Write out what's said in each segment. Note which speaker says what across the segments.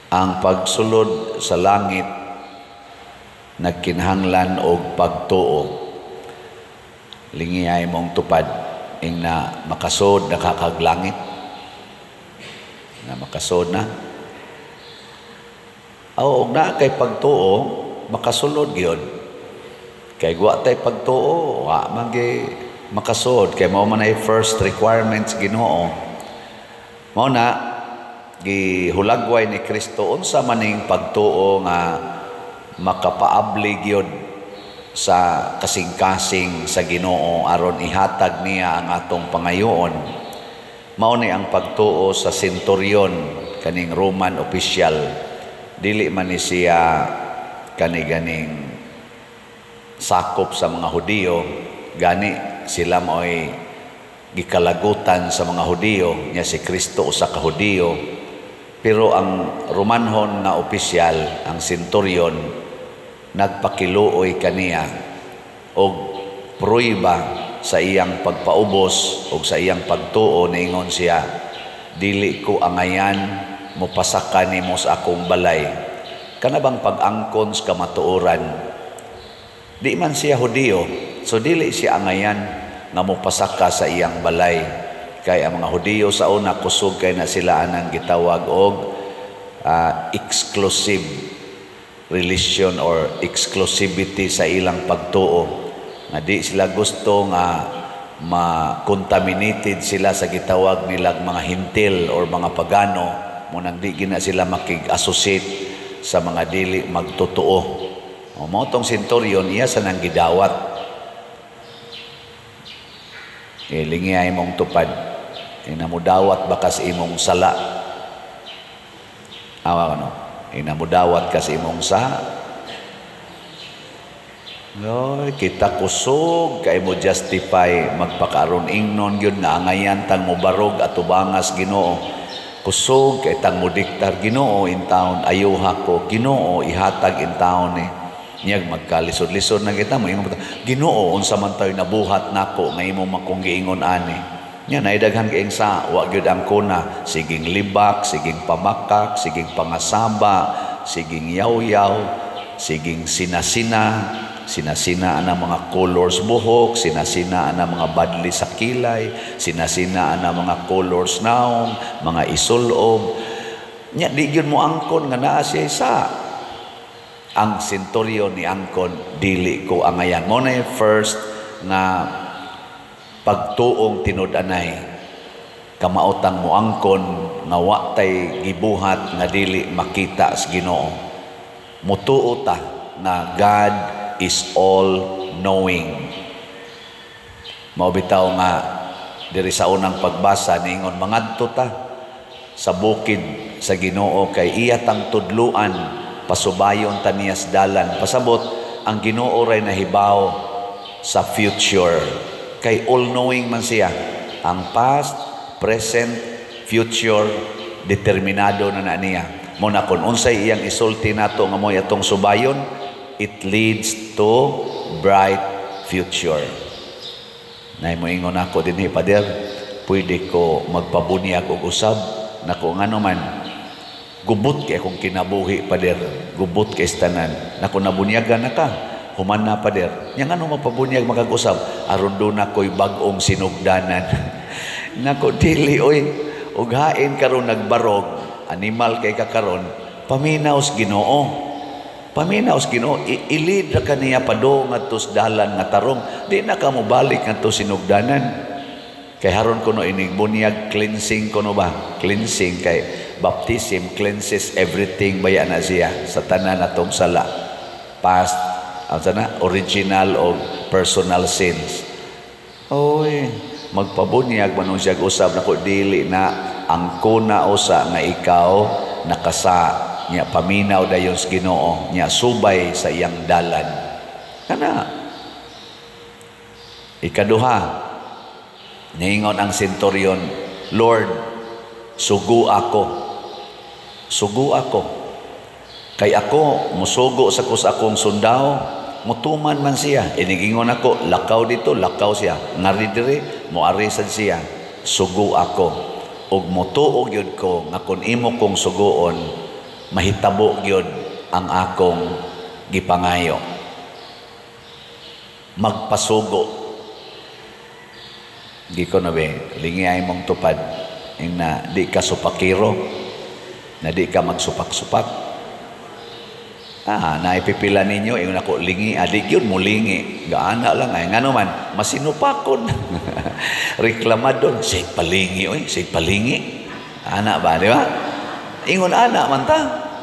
Speaker 1: Ang pagsulod sa langit nagkinahanglan og pagtuo. Lingiyay mong tupad ing na makasod na kakag langit. Na makasod na. Og naa kay pagtuo, makasulod gyud. Kay wa tay pagtuo, wa man gyud makasod kay mao man ay first requirements Ginoo. Mao na gihulagway ni Kristo unsa maning pagtuo nga makapaabli gyud sa kasing-kasing sa Ginoo aron ihatag niya ang atong pangayoon. Mao ni ang pagtuo sa centurion, kaning Roman official. Dili man ni siya kani ganing sakop sa mga Hudiyo, gani sila mao'y gikalagutan sa mga Hudiyo nya. Si Kristo usa ka Hudiyo, pero ang Romanhon nga opisyal, ang centurion, nagpakiluoy kaniya og prueba sa iyang pagpaubos og sa iyang pagtuo. Niingon siya, "Dili ko angayan mopasaka nimo sa akong balay." Kana bang pag-angkon sa kamatuoran? Di man siya Hudiyo, so dili siya angayan nga mopasaka sa iyang balay kay ang mga Hudiyo sa una kusog kay na sila anang gitawag og exclusive religion or exclusivity sa ilang pagtuo, nga di sila gusto nga ma-contaminated sila sa gitawag nilang mga Hentil or mga pagano. Mao nang di gina sila makig-associate sa mga dili magtotoo. O mao tong centurion, iya sa nang gidawat. E lingiyay mong tupad. Inamudawat ba ka sa imong sala? Awa ano? Inamudawat ka sa imong sa. Oy, kita kusog kay mo justify magpakaron ingnon gyud nga angayan tang mobarog atubangas Ginoo. Kusog kay tang modiktar, "Ginoo, intawon ayuha ko, Ginoo, ihatag intawon ni." Niyag magkalisod-lisod na kita, moingon ta, "Ginoo, unsa man tayo nabuhat nako nga imo man kong giingon ani?" Nya naay daghan kaayong sa wa gyud ang kuna, siging libak, siging pamakak, siging pangasaba, siging yaw-yaw, siging sinasina, sinasina ang mga colors buhok, sinasina ang mga badli sa kilay, sinasina ang mga colors naong, mga isulob. Nya di gyud mo angkon nga naa siya sa. Ang senturyon ni angkon, "Dili ko angayan." Mao na first nga pagtuong tinud-anay, kamaotang mo angkon nga wa tay gibuhat nga dili makita sa Ginoo. Mutuo ta nga God is all knowing. Mao bitaw nga diri sa unang pagbasa niingon, mangadto ta sa bukid sa Ginoo kay iya tang tudluan, pasubayon ta niya sa dalan. Pasabot ang Ginoo ray nahibaw sa future kay all knowing man siya. Ang past, present, future, determinado na na niya. Mao na kung unsay iyang isulti nato nga mo'y atong subayon, it leads to bright future. Nay moingon ako dinhi, "Pader, pwede ko magpabunyag og usab nako?" "Ngano man?" "Gubot kay akong kinabuhi, pader. Gubot kay tanan." "Nako, nabunyagan na ka human na, pader." "Nya ngano mapabunyag makag-usab?" "Aron duna ko'y bag-ong sinugdanan." Nako, dili oy. Ug hain karon nagbarog, animal kay ka karon, paminaw sa Ginoo. Paminaw sa Ginoo, i-lead ra kaniya padung ngadto sa dalan nga tarong. Di na ka mobalik ngadto sinugdanan. Kay haron kuno inig bunyag, cleansing kuno ba? Cleansing kay baptism cleanses everything baya na siya sa tanan natong sala. Past, ang sana, original o personal sins. Oy, magpabunyag man siya usab nako, dili na ang kuna usa nga ikaw nakasa nya, paminaw dayon sa Ginoo nya, subay sa iyang dalan. Kana. Ikaduha, niingon ang centurion, "Lord, sugo ako. Sugo ako. Kay ako, musugo sa kus akong sundao, mutuman man siya. Inigingon ako, lakaw dito, lakaw siya. Ngari diri, moari sad siya. Sugo ako. Ug mutuo gyud ko nga kung imo kong suguon, Mahitabo gyud ang akong gipangayo. Magpasugo. Giko na be, lingi ay mong tupad. Ing na di ka supakiro, na di ka magsupak-supak. Ah, naipipila ninyo, ingon ako, lingi, adik yun, mulingi. Gaana lang, ay, ngano man, masinupakon. Reklamadon, sig palingi, oy, sig palingi. Ana ba, di ba? Ingon ana man ta.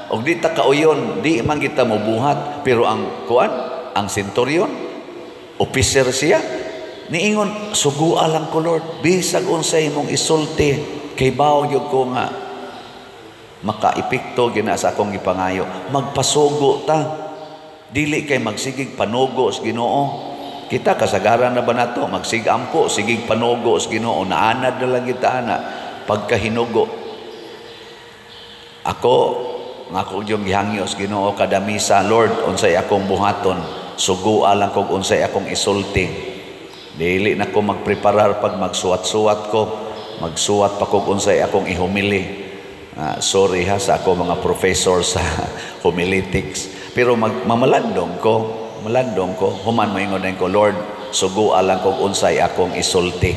Speaker 1: Og di ta kauyon, di man kita mobuhat, pero ang kuan, ang centurion, officer siya, niingon, "Sugua lang ko, Lord, bisag unsay imong isulti, kay bawo gyud ko nga makaepekto gina sa akong gipangayo." Magpasugo ta. Dili kay magsigig panugo sa Ginoo. Kita kasagaran na ba nato magsigampo, sigig panugo sa Ginoo, naanad na lang kita ana pagkahinugo. Ako nga ako yung gihangyo sa Ginoo kada misa, "Lord, unsay akong buhaton, sugua lang kog unsay akong isulti." Dili na ko magpreparar pag magsuwat-suwat ko, magsuwat pa kog unsay akong ihumili. Sorry ha sa ako mga professor sa homiletics. Pero mamalandong ko, malandong ko, human moingon din ko, "Lord, sugua lang kog unsay akong isulti."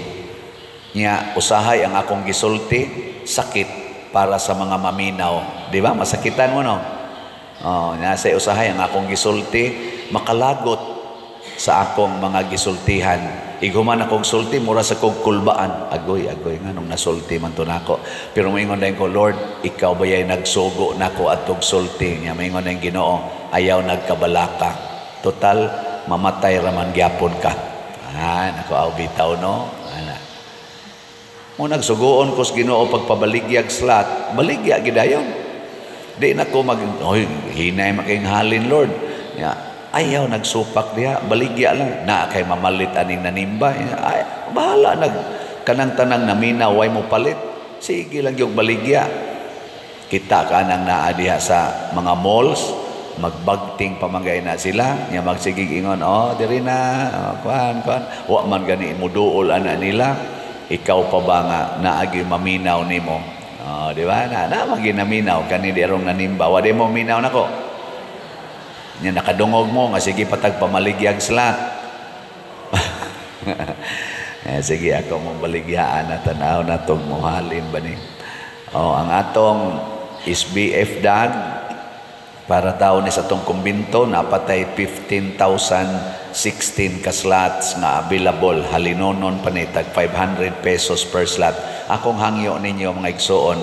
Speaker 1: Nya usahay ang akong gisulti, sakit para sa mga maminaw. Di ba? Masakitan mo, no? Oh, nasa usahay ang akong gisulti, makalagot sa akong mga gisultihan. Ighuman akong sulti, mura sa kong kulbaan. Agoy, agoy, nga nung nasulti man to nako. Pero moingon din ko, "Lord, ikaw ba yay nagsugo nako atog sulti?" Nya moingon din Ginoo, "Ayaw nagkabalaka. Total, mamatay raman gyapon ka." Ah, nako, aw bitaw, no? Ana. Mo nagsugoon ko sa Ginoo pagpabaligyag slot, baligya gidayon. Di na ko mag, "Oy, hinay making halin, Lord." Ya, ayaw nagsupak diha, baligya lang. Na kay mamalit aning nanimba. Ay, bahala nag kanang tanang naminaw way mo palit. Sige lang yung baligya. Kita ka nang naa diha sa mga malls, magbagting pamangay na sila, nya magsigig ingon, "Oh, diri na, oh, kuan, kuan." Wa man gani muduol ana nila. Ikaw pa ba nga naagi maminaw nimo? Oh, di ba? Na, na maginaminaw kani di arong nanimba. Wa di mo minaw nako. Nya nakadungog mo nga sige patag pamaligyag slot. Eh, sige ako mo baligyaan na tanaw na tong muhalin ba ni. Oh, ang atong SBF dag para tao ni sa atong kumbinto napatay 15,016 ka slots nga available, halinonon pa ni tag 500 pesos per slot. Akong hangyo ninyo, mga igsuon,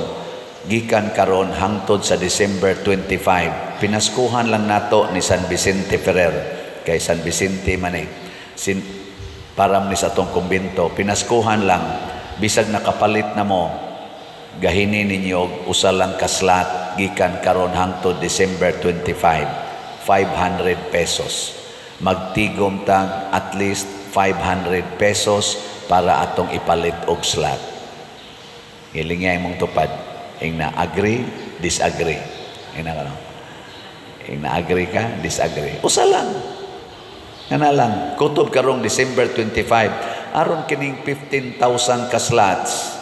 Speaker 1: gikan karon hangtod sa December 25, pinaskuhan lang nato ni San Vicente Ferrer, kay San Vicente man eh sin, para ni sa atong kumbinto, pinaskuhan lang. Bisag nakapalit na mo, gahini ninyo usa lang ka slot gikan karon hangtod December 25, 500 pesos. Magtigom tag at least 500 pesos para atong ipalit og slot. Hilingay mong tupad. Ing na agree, disagree. Ing na kano. Ing na agree ka, disagree. Usa lang. Nga lang, kutob karong December 25, aron kining 15,000 ka slots,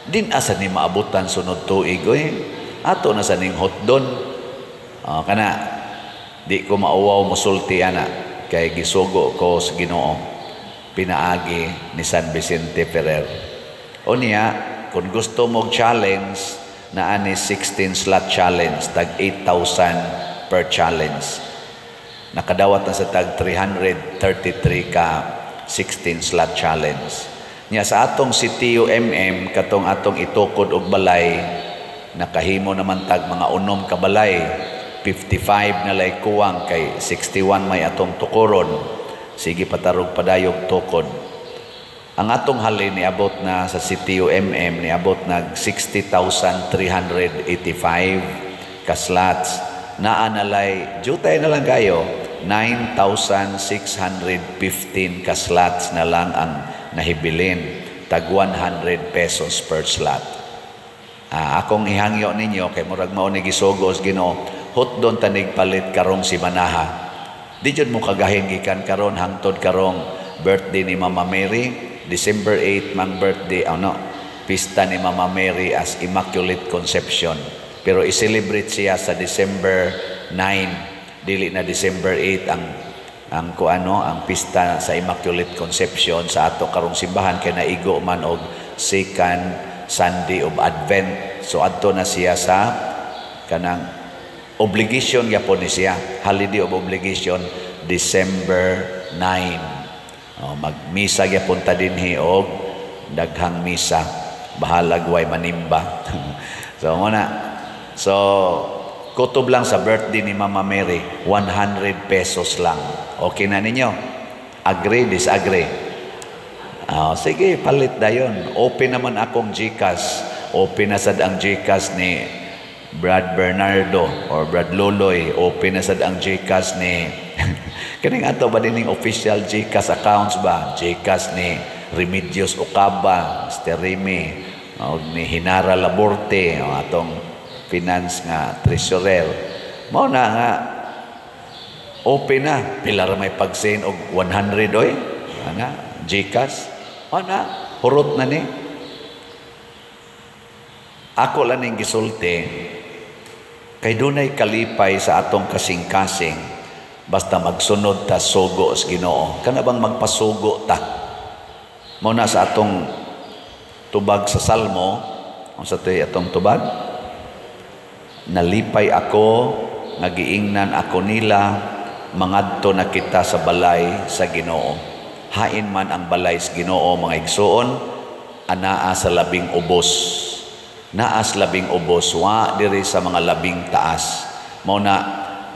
Speaker 1: din asa ni maabutan sunod tuig oy. Ato na sa ning hotdon. Oh, kana di ko mauwaw mosulti ana kay gisugo ko sa Ginoo pinaagi ni San Vicente Ferrer. O niya, kung gusto mo challenge, na ani 16 slot challenge, tag 8,000 per challenge. Nakadawat na sa tag 333 ka 16 slot challenge. Nya sa atong CTU MM, katong atong itukod og balay, nakahimo naman tag mga 6 ka balay, 55 na lay kuwang kay 61 may atong tukoron. Sige patarog padayog tukod. Ang atong halin niabot na sa CTU MM, niabot nag 60,385 ka slots. Naa na lay, jutay na lang kayo, 9,615 ka slots na lang ang nahibilin, tag 100 pesos per slot. Ah, akong ihangyo ninyo kay murag mao ni gisugo sa Ginoo, hotdon tanig palit karong simanaha. Di jud mo kagahin gikan karon hangtod karong birthday ni Mama Mary, December 8 mang birthday, ano, pista ni Mama Mary as Immaculate Conception. Pero i-celebrate siya sa December 9, dili na December 8 ang kuano, ang pista sa Immaculate Conception sa ato karong simbahan kay naigo man og second Sunday of Advent. So adto na siya sa kanang obligation gyapon ni siya, holiday of obligation, December 9. Oh, magmisa gyapon ta dinhi og daghang misa. Bahalag way manimba. So mo na. So kutob lang sa birthday ni Mama Mary, 100 pesos lang. Okay na ninyo? Agree, disagree? Oh, sige, palit dayon. Open naman akong GCash. Open na sad ang GCash ni Brad Bernardo or Brad Loloy. Open na sad ang GCash ni kaning ato ba dining official GCash accounts ba? GCash ni Remedios Ocaba, Mr. Remy, o ni Hinara Laborte, o atong finance nga treasurer. Mao na nga open na. Pila ra may pag-send og 100 oy. Ana, GCash. Ana, hurot na ni. Ako lang ning gisulti kay dunay kalipay sa atong kasing-kasing basta magsunod ta sugo sa Ginoo. Kana bang magpasugo ta? Mao na sa atong tubag sa Salmo, unsa to'y atong tubag? Nalipay ako nga giingnan ako nila, mangadto na kita sa balay sa Ginoo. Hain man ang balay sa Ginoo, mga igsuon? Anaa sa labing ubos. Naas labing ubos, wa diri sa mga labing taas. Mao na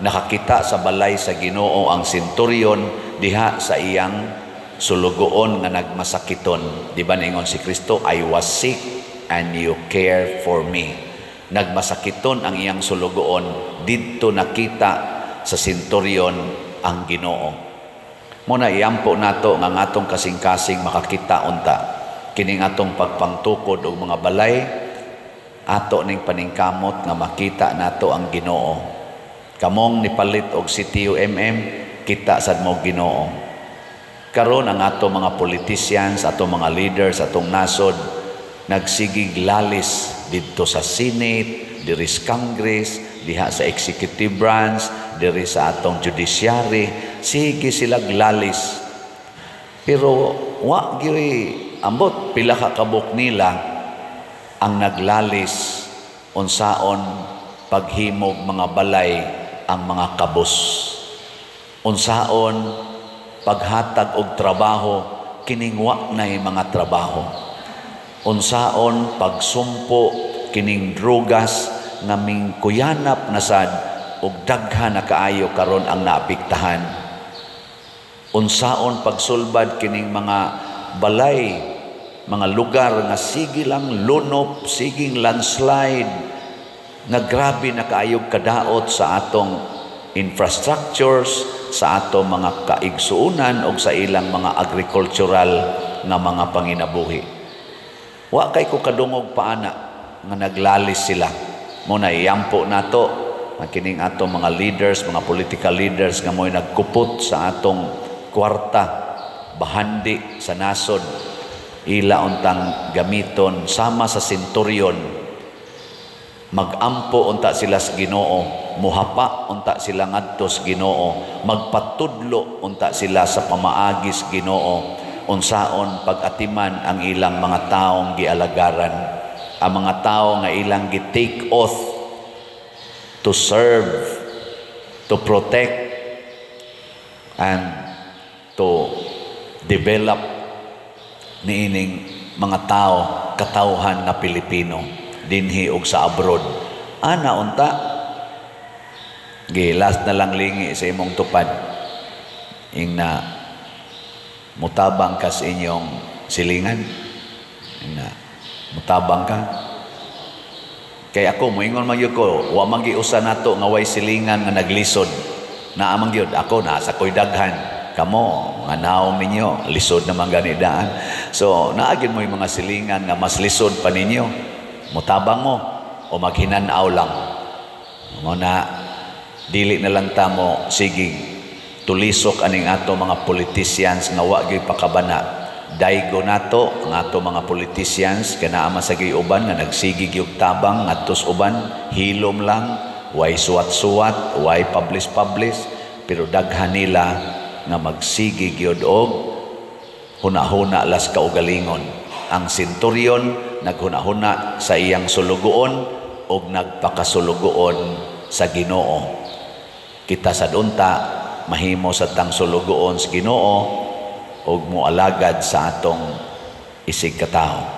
Speaker 1: nakakita sa balay sa Ginoo ang senturyon diha sa iyang sulugoon nga nagmasakiton. Di ba ningon si Kristo, "I was sick and you care for me"? Nagmasakiton ang iyang sulugoon, didto nakita sa senturyon ang Ginoo. Mao na iampo nato nga ang atong kasing-kasing makakita unta kining atong pagpangtukod og mga balay, ato ning paningkamot nga makita nato ang Ginoo. Kamong nipalit og CTUMM, kita sad mo Ginoo. Karon ang ato mga politicians, ato mga leaders, atong nasod nagsigig lalis didto sa Senate, diri sa Congress, diha sa executive branch, diri sa atong judiciary, sige silag lalis. Pero wa gyud ambot pila ka kabuk nila ang naglalis unsaon paghimog mga balay ang mga kabus. Unsaon paghatag og trabaho kining wa nay mga trabaho. Unsaon pagsumpo kining drugas nga mingkuyanap na sad og daghan na kaayo karon ang naapektahan. Unsaon pagsulbad kining mga balay, mga lugar nga sige lang lunop, siging landslide, nga grabe na kaayog kadaot sa atong infrastructures, sa atong mga kaigsuunan o sa ilang mga agricultural nga mga panginabuhi. Wa kay ko kadungog paana nga naglalis sila. Mao na iampo nato ang kining atong mga leaders, mga political leaders nga mo'y nagkupot sa atong kwarta, bahandi sa nasod, ila untang gamiton sama sa senturyon. Magampo unta sila sa Ginoo, muhapa unta sila ngadto sa Ginoo, magpatudlo unta sila sa pamaagi sa Ginoo unsaon pag-atiman ang ilang mga taong gialagaran, ang mga tao nga ilang gi-take oath to serve, to protect and to develop niining mga tao, katawhan nga Pilipino dinhi og sa abroad. Ana unta gi last na lang lingi sa imong tupad ing na mutabang ka sa inyong silingan, ing na mutabang ka. Kay ako moingon man gyud ko, wa man giusa nato nga way silingan nga naglisod. Naa man gyud. Ako naa sa koy daghan. Kamo nga naong ninyo, lisod naman gani daan. So naa gyud mo yung mga silingan nga mas lisod pa ninyo. Mutabang mo o maghinanaw lang? Mo na dili na lang ta mo sige tulisok aning ato mga politicians nga wa gyud pakabana. Daigo nato ang ato mga politicians kay naa man sa uban nga nagsige gyud tabang ngadto uban, hilom lang, way suwat-suwat, way publish-publish, pero daghan nila nga magsige gyud og huna-huna las kaugalingon. Ang centurion naghuna-huna sa iyang sulugoon og nagpakasulugoon sa Ginoo. Kita sad unta mahimo sa tang sulugoon sa Ginoo og moalagad sa atong isig katao.